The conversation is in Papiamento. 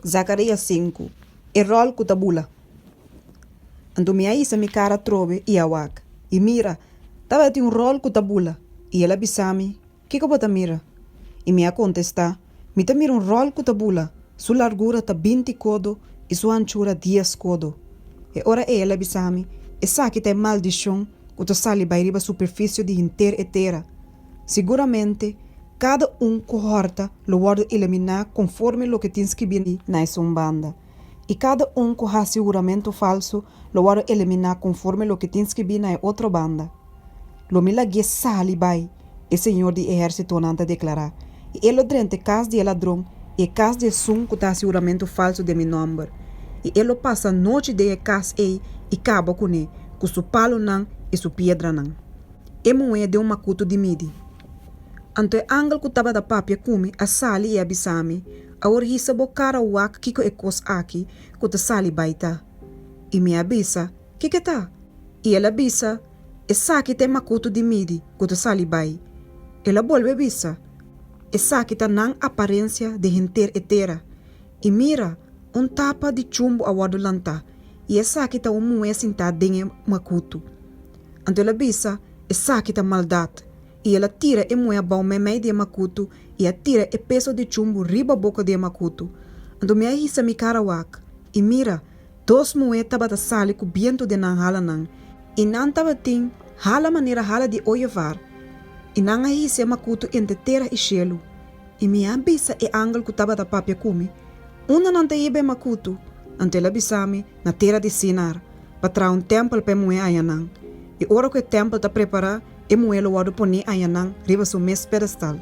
Zakarias sinku, E ròl ku ta bula. Anto mi a hisa mi kara atrobe i a wak, i mira, tabatin un ròl ku ta bula, i el a bisa mi, Kiko bo ta mira? I mi a kontestá, Mi ta mira un ròl ku ta bula, su largura ta 20 kodo i su hanchura 10 kodo. E ora ei el a bisa mi, Esaki ta e maldishon ku ta sali bai riba superfisio di henter e tera. Siguramente, kada un ku hòrta lo wòrdu eliminá konforme loke tin skibí na esun banda, i kada un ku hasi huramentu falsu lo wòrdu eliminá konforme loke tin skibí na e otro banda. Lo mi lag'é sali bai, e Señor di ehérsitonan ta deklará, i e lo drenta e kas di e ladron i e kas di esun ku ta hasi huramentu falsu den mi nòmber, i e lo pasa nochi den e kas ei i kaba kuné ku su palunan i su piedranan. E muhé den un makutu di midi. Anto e angel ku tabata papia ku mi a sali i a bisa mi, Awor hisa bo kara wak kiko e kos aki ku ta sali bai ta. I mi a bisa, Kiko e ta? I el a bisa, Esaki ta e makutu di midi ku ta sali bai. El a bolbe bisa, Esaki ta nan aparensia den henter e tera. I mira, un tapa di chumbu a wòrdu lantá, i esaki ta un muhé sintá den e makutu. Anto el a bisa, Esaki ta maldat! I el a tira e muhé abou meimei di e makutu i a tira e peso di chumbu riba boka di e makutu. Anto mi a hisa mi kara wak, i mira, dos muhé tabata sali ku bientu den nan halanan, i nan tabatin hala manera hala di oyevar, i nan a hisa e makutu entre tera i shelu. I mi a bisa e angel ku tabata papia ku mi, Unda nan ta hiba e makutu? Anto el a bisa mi, Na tera di Sinar, pa traha un tèmpel pa e muhé ayanan. I ora ku e tèmpel ta prepará, e muhé lo wòrdu poné ayanan riba su mes pedestal.